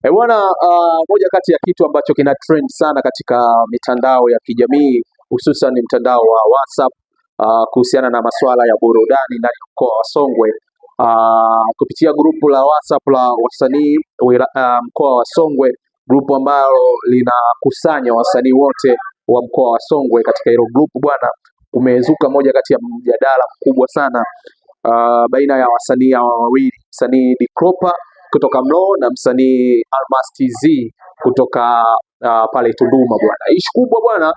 E bwana, moja kati ya kitu ambacho kina trend sana katika mitandao ya kijamii hususan mtandao wa WhatsApp kuhusiana na masuala ya burudani ndani ya mkoa wa Songwe kupitia grupu la WhatsApp la wasanii mkoa wa Songwe, grupu ambalo linakusanya wasanii wote wa mkoa wa Songwe. Katika hilo grupu bwana, umezuka moja kati ya mjadala mkubwa sana baina ya wasanii hawa wawili, msanii Dikropa kutoka Mlowo na msanii Almas TZ kutoka pale Tunduma bwana. Ishu kubwa bwana,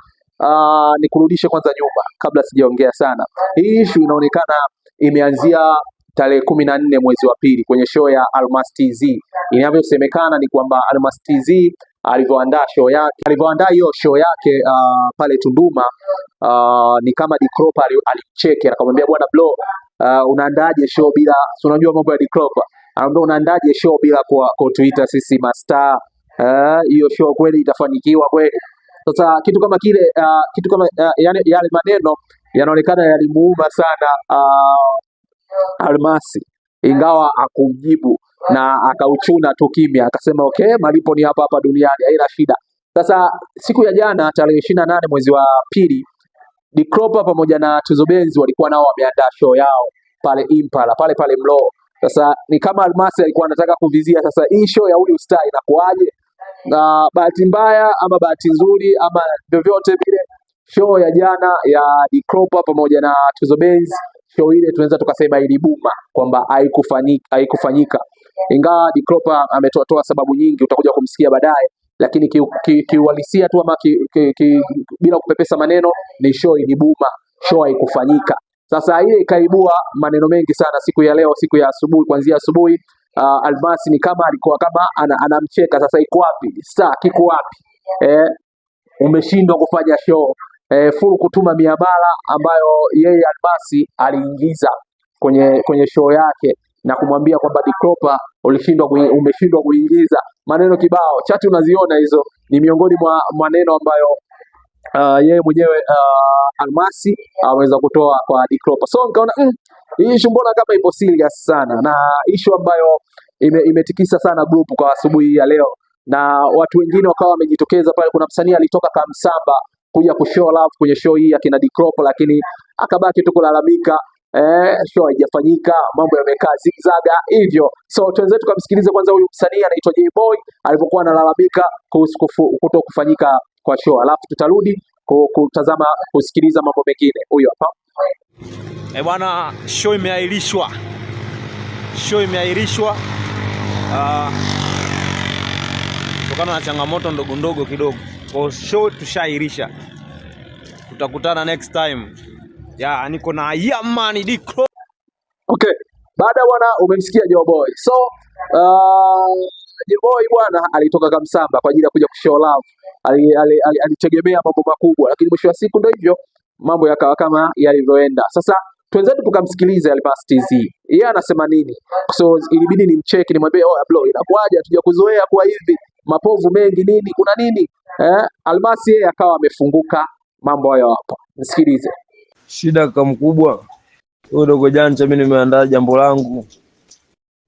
nikurudishe kwanza nyuma kabla sijaongea sana. Hii ishu inaonekana imeanzia tarehe 14 mwezi wa pili kwenye show ya Almas TZ. Inavyosemekana ni kwamba Almas TZ alivyoandaa show yake, alivyoandaa hiyo show yake pale Tunduma, ni kama Dikropa alimcheke akamwambia, bwana bro, unaandaje show bila, si unajua mambo ya Dikropa, anaambia unaandaje show bila kwa kutuita sisi mastaa, hiyo show kweli itafanikiwa kweli? Sasa kitu kama kile, kitu kama yani, yale maneno yanaonekana yalimuuma sana Almasi, ingawa akumjibu na akauchuna tu kimya, akasema okay, malipo ni hapa hapa duniani, haina shida. Sasa siku ya jana tarehe 28 mwezi wa pili, Dikropa pamoja na Tuzo Benz walikuwa nao wameandaa show yao pale Impala pale pale Mlowo. Sasa ni kama Almasi alikuwa anataka kuvizia sasa hii show ya huyu star inakuaje, na bahati mbaya ama bahati nzuri ama vyovyote vile, show ya jana ya Dikropa pamoja na Tuzo Benz, show ile tunaweza tukasema ilibuma kwamba haikufanyika, haikufanyika. Ingawa Dikropa ametoa sababu nyingi, utakuja kumsikia baadaye, lakini kiuhalisia tu ama bila kupepesa maneno ni show ilibuma, show haikufanyika. Sasa ile ikaibua maneno mengi sana siku ya leo, siku ya asubuhi, kuanzia asubuhi. Almasi ni kama alikuwa kama anamcheka sasa, iko wapi star, kiko wapi? Umeshindwa kufanya show, full kutuma miamala ambayo yeye Almasi aliingiza kwenye show yake na kumwambia kwamba Dikropa ulishindwa umeshindwa kuingiza maneno kibao. Chati unaziona hizo, ni miongoni mwa maneno ambayo yeye mwenyewe Almasi aweza kutoa kwa Dikropa. So nikaona hii issue mbona kama ipo serious sana, na issue ambayo imetikisa sana group kwa asubuhi ya leo, na watu wengine wakawa wamejitokeza pale. Kuna msanii alitoka Kamsamba kuja kushow love kwenye show hii ya kina Dikropa, lakini akabaki tu kulalamika, show haijafanyika, mambo yamekaa zigzaga hivyo. So tuanze tukamsikilize kwanza huyu msanii anaitwa J-Boy alipokuwa analalamika kuhusu kuto kufanyika kwa show, alafu tutarudi kutazama kusikiliza mambo mengine. Huyo hapa. Eh bwana, show imeahirishwa. Show imeahirishwa kutokana na changamoto ndogo ndogo kidogo. Kwa show tushaahirisha, tutakutana next time. Ya, niko na Yamani Dikro. Okay, baada bwana, umemsikia Joboy. So Joboy bwana alitoka Kamsamba kwa ajili ya kuja kushow love. Alitegemea mambo makubwa, lakini mwisho wa siku ndio hivyo, mambo yakawa kama yalivyoenda. Sasa twenzetu tukamsikilize Almas TZ, yeye anasema nini? So ilibidi nimcheki nimwambie, oh bro, inakuwaje hatuja kuzoea kuwa hivi, mapovu mengi nini, kuna nini? Almasi yeye akawa amefunguka mambo hayo hapo, msikilize. Shida kama mkubwa huyo dogo janja, mimi nimeandaa jambo langu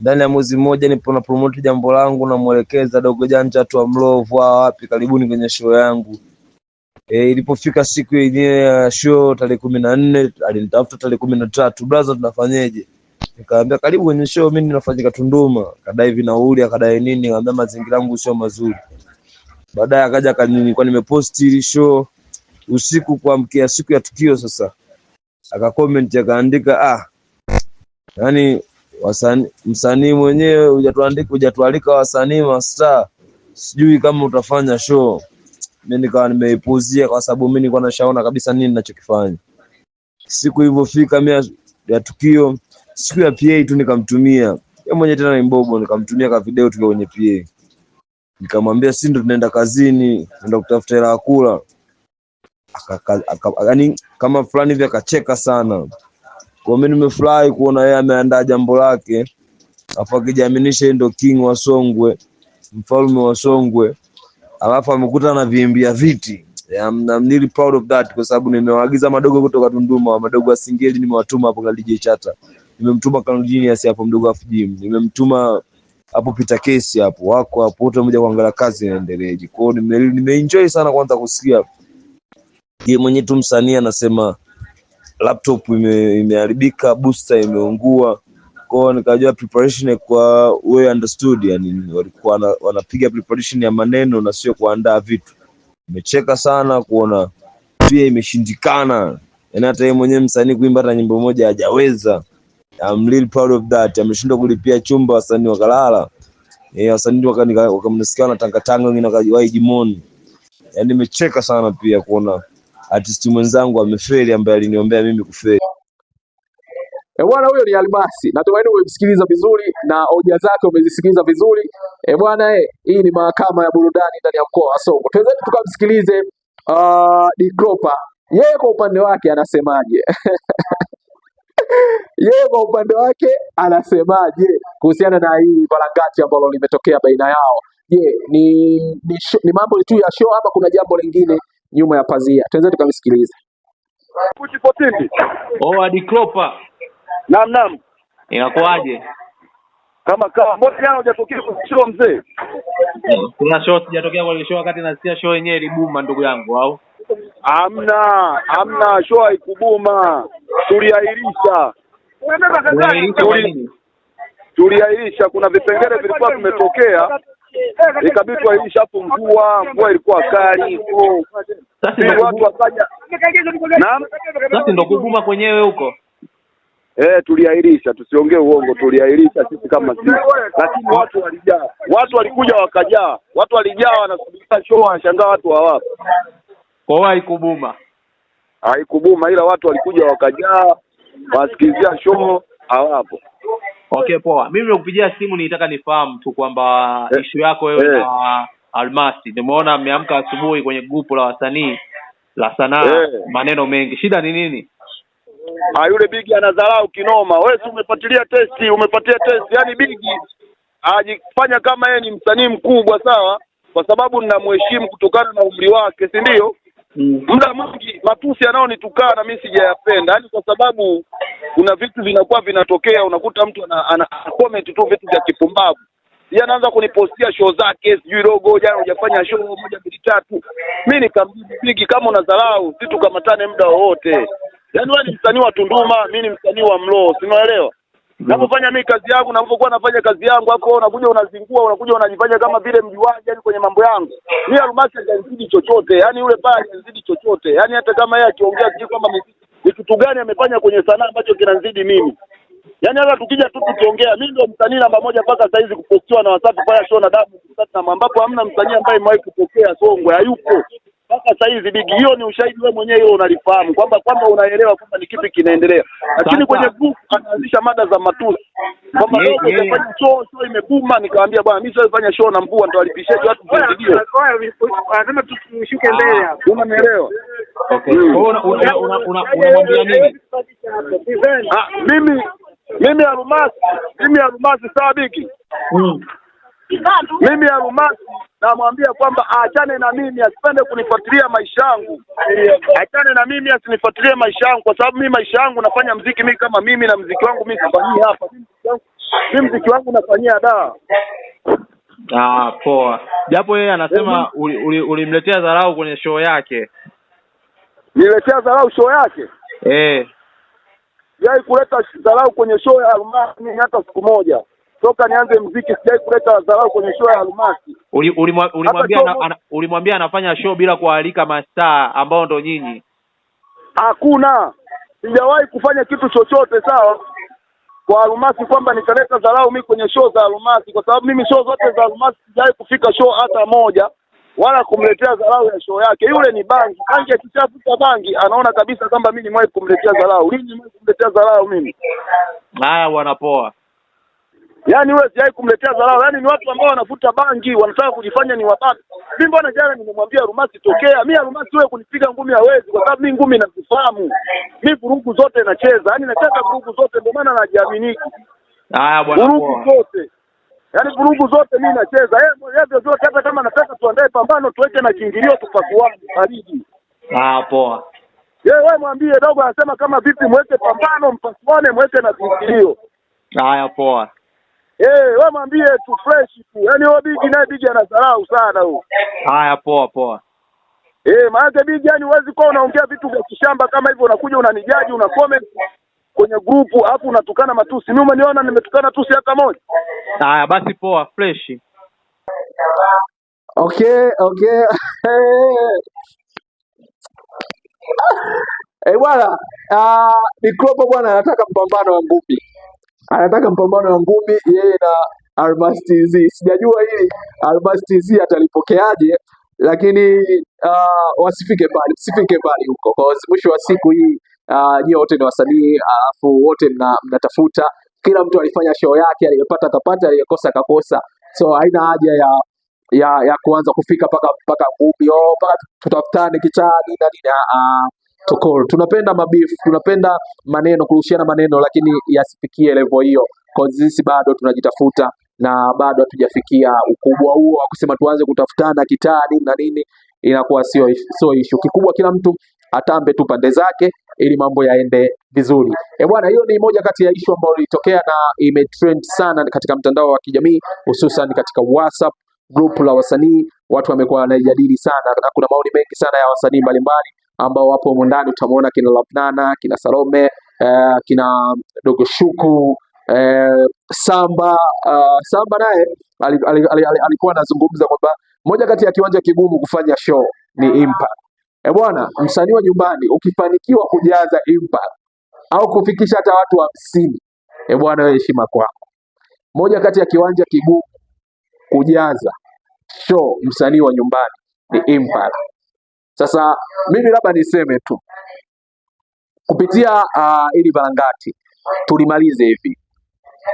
ndani ya mwezi mmoja, nipo na promote jambo langu, namwelekeza dogo janja tu amlovu wapi, karibuni kwenye show yangu. Ilipofika siku yenyewe ya show tarehe 14, alinitafuta tarehe 13, brother, tunafanyeje? Nikamwambia karibu kwenye show, mimi ninafanyika Tunduma. Akadai vinauli, akadai nini, nikamwambia mazingira yangu sio mazuri. Baadaye akaja nilikuwa nimeposti ile show usiku kuamkia siku ya tukio sasa akacomment akaandika, yani msanii mwenyewe hujatuandika, hujatualika wasanii mastaa, sijui kama utafanya show. Mimi nikawa nimeipuzia kwa sababu mimi nilikuwa nashaona kabisa nini ninachokifanya. Siku ilivyofika mimi ya tukio, siku ya PA tu nikamtumia yeye mwenyewe, tena ni mbobo, nikamtumia ka video tukiwa kwenye PA, nikamwambia si ndo tunaenda kazini, tunaenda kutafuta hela ya kula. Yaani kama fulani hivi akacheka sana. Kwa mimi nimefurahi kuona yeye ameandaa jambo lake, afu akijiaminisha yeye ndo king wa Songwe, mfalme wa Songwe, alafu amekuta na viimbia viti. Yeah, I'm really proud of that kwa sababu nimewaagiza madogo kutoka Tunduma, madogo wa Singeli nimewatuma hapo kwa DJ Chata, nimemtuma Kanu Genius hapo mdogo wa Fujim, nimemtuma Hapo pita kesi hapo wako hapo wote wamekuja kuangalia kazi inaendeleaje. Kwa hiyo nimeenjoy sana kwanza kusikia yeye mwenyewe tu msanii anasema laptop imeharibika, booster imeungua. Kwa hiyo nikajua preparation kwa well understood, yani walikuwa wanapiga preparation ya maneno na sio kuandaa vitu. Nimecheka sana kuona pia imeshindikana, yani hata yeye mwenyewe msanii kuimba hata nyimbo moja hajaweza. I'm really proud of that. Ameshindwa kulipia chumba, wasanii wakalala. Wasanii wakamsikia na tanga tanga, wengine wakajiwahi jimoni. Yani nimecheka sana pia kuona artist mwenzangu amefeli ambaye aliniombea mimi kufeli. Bwana, huyo ni Almasi. Natumaini umemsikiliza vizuri na hoja zake umezisikiliza vizuri. Bwana, hii ni mahakama ya burudani ndani ya mkoa wa Songwe. Tuweze tukamsikilize Diklopa. Yeye kwa upande wake anasemaje? Yeye kwa upande wake anasemaje kuhusiana na hii balangati ambalo limetokea baina yao? Je, ni mambo tu ya show ama kuna jambo lingine nyuma ya pazia? Tuweze tukamsikiliza. Oh, Diklopa. Naam, naam. Inakuaje? Kama kama mbona jana hujatokea kwa show mzee? Kuna show sijatokea kwa show wakati nasikia show yenyewe ilibuma ndugu yangu au? Hamna, show haikubuma. Tuliahirisha. Tuliahirisha, kuna vipengele vilikuwa vimetokea. Ikabidi tuahirisha hapo, mvua ilikuwa kali. Sasa watu wakaja. Naam. Sasa ndo kubuma kwenyewe huko. Tuliahirisha, tusiongee uongo, tuliahirisha sisi kama sisi. Lakini watu walijaa. Watu walikuja wakajaa. Watu walijaa wanasubiria show, wanashangaa watu hawapo. Kwa hiyo haikubuma. Haikubuma, ila watu walikuja wakajaa, wasikilizia show hawapo. Okay, poa. Mimi nimekupigia simu nilitaka nifahamu tu kwamba issue yako wewe na Almasi. Nimeona ameamka asubuhi kwenye grupu la wasanii la sanaa, maneno mengi. Shida ni nini? Yule Bigi anadharau kinoma. Wewe si umefuatilia testi, umepatia testi. Yaani Bigi ajifanya kama yeye ni msanii mkubwa, sawa? Kwa sababu ninamheshimu kutokana na umri wake, si ndio? Muda mwingi matusi anaonitukana mimi sijayapenda. Yaani kwa sababu kuna vitu vinakuwa vinatokea, unakuta mtu ana comment tu vitu vya kipumbavu. Yeye anaanza kunipostia show zake, sijui rogo jana hujafanya show 1 2 3. Mimi nikamjibu Bigi, kama unadharau sisi tukamatane muda wowote. Yaani wewe ni msanii wa Tunduma, mimi ni msanii wa Mlo, si unaelewa? Ninapofanya mimi kazi yangu, ninapokuwa nafanya kazi yangu, hapo unakuja unazingua, unakuja unajifanya kama vile mjuaji yani kwenye mambo yangu. Mimi Almasi hajanizidi chochote, yani yule pale hajanizidi chochote. Yani hata kama yeye akiongea sijui kwamba ni kitu gani amefanya kwenye sanaa ambacho kinanizidi mimi. Yaani hata tukija tu tukiongea, mimi ndio msanii namba 1 mpaka saizi kupostiwa na Wasafi kwa show na Damu na ambapo hamna msanii ambaye amewahi kupokea Songwe, hayupo. Mpaka saizi Bigi, hiyo ni ushahidi wewe mwenyewe hiyo unalifahamu kwamba unaelewa kwamba ni kipi kinaendelea. Lakini kwenye group anaanzisha mada za matusi. Kwamba leo hujafanya show imebuma, nikamwambia bwana mimi siwezi fanya show na mvua, nitawalipishia watu video. Anasema tushuke mbele hapo. Unanielewa? Okay. Unamwambia nini? Mimi Almasi sawa Bigi. Mimi Almasi namwambia kwamba aachane na mimi, asipende kunifuatilia maisha yangu. Aachane na mimi, asinifuatilie maisha yangu, kwa sababu mimi maisha yangu nafanya muziki mimi kama mimi, na muziki wangu mimi sifanyii hapa. Mimi muziki wangu nafanyia da. Poa. Japo yeye anasema ulimletea dharau kwenye show yake. Niletea dharau show yake? Sijai kuleta dharau kwenye show ya Almasi hata siku moja. Toka nianze muziki sijai kuleta dharau kwenye show ya Almasi. Ulimwambia anafanya show bila kualika mastaa ambao ndo nyinyi. Hakuna. Sijawahi kufanya kitu chochote sawa kwa Almasi kwamba nitaleta dharau mimi kwenye show za Almasi, kwa sababu mimi show zote za Almasi sijawahi kufika show hata moja wala kumletea dharau ya show yake. Yule ni bangi. Bangi akishafuta bangi anaona kabisa kwamba mimi nimewahi kumletea dharau. Lini nimewahi kumletea dharau mimi? Haya bwana, poa. Yaani wewe sijawahi kumletea dharau. Yaani ni watu ambao wanavuta bangi, wanataka kujifanya ni wababe. Mimi mbona jana nimemwambia Almasi tokea. Mimi Almasi wewe kunipiga ngumi hawezi, kwa sababu mimi ngumi nazifahamu. Mimi vurugu zote nacheza. Yaani nacheza vurugu zote, ndio maana najiamini. Haya bwana, vurugu zote. Yaani vurugu zote mimi nacheza. Yeye zote, hata kama nataka tuandae pambano tuweke na kiingilio tupasuane baridi. Poa. Yeye wewe mwambie dogo anasema kama vipi mweke pambano mpasuane mweke na kiingilio. Haya poa. Wewe mwambie tu fresh tu. Yaani wewe Bigi naye Bigi anadharau sana huyo. Haya, poa poa. Maana Bigi yani huwezi kuwa unaongea vitu vya kishamba kama hivyo, unakuja unanijaji, una comment kwenye grupu alafu unatukana matusi. Mimi umeniona nimetukana tusi hata moja? Haya basi, poa, fresh. Okay, okay. Bwana, Diklopa bwana anataka mpambano wa ngumi. Anataka mpambano wa ngumi yeye na Almas TZ. Sijajua hili Almas TZ atalipokeaje, lakini wasifike mbali, msifike mbali huko. Kwa mwisho wa siku hii nyie wote ni wasanii, alafu wote mnatafuta, kila mtu alifanya show yake, aliyepata akapata, aliyekosa akakosa. So haina haja ya kuanza kufika mpaka ngumi, mpaka tutafutane kichani na nini. Tukol. Tunapenda mabeef, tunapenda maneno, kurushiana maneno, lakini yasifikie level hiyo. Kwa sisi bado tunajitafuta na bado hatujafikia ukubwa huo wa kusema tuanze kutafutana kitani na nini, inakuwa sio issue. Kikubwa kila mtu atambe tu pande zake ili mambo yaende vizuri. Bwana, hiyo ni moja kati ya issue ambayo ilitokea na imetrend sana katika mtandao wa kijamii, hususan katika WhatsApp group la wasanii. Watu wamekuwa wanaijadili sana na kuna maoni mengi sana ya wasanii mbalimbali ambao wapo humo ndani. Utamuona kina Lavnana, kina Salome, kina Dogo Shuku, Samba. Samba naye alikuwa anazungumza kwamba moja kati ya kiwanja kigumu kufanya show ni Impact. Bwana, msanii wa nyumbani ukifanikiwa kujaza Impact au kufikisha hata watu 50, bwana, wewe heshima kwako. Moja kati ya kiwanja kigumu kujaza show msanii wa nyumbani ni Impact. Sasa mimi labda niseme tu kupitia ili Varangati tulimalize hivi.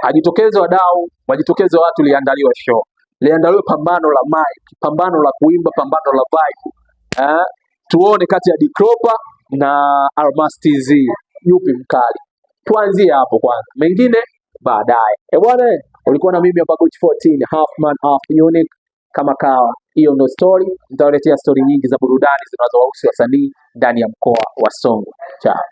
Ajitokeze wadau, wajitokeze watu, liandaliwe show, liandaliwe pambano la mic, pambano la kuimba, pambano la vibe. Tuone kati ya Diklopa na Almas TZ yupi mkali. Tuanzie hapo kwanza, mengine baadaye. Bwana, ulikuwa na mimi hapa Coach 14, half man half unique kama kawa. Hiyo ndio story. Nitawaletea story nyingi za burudani zinazowahusu wasanii ndani ya mkoa wa Songwe. Chao.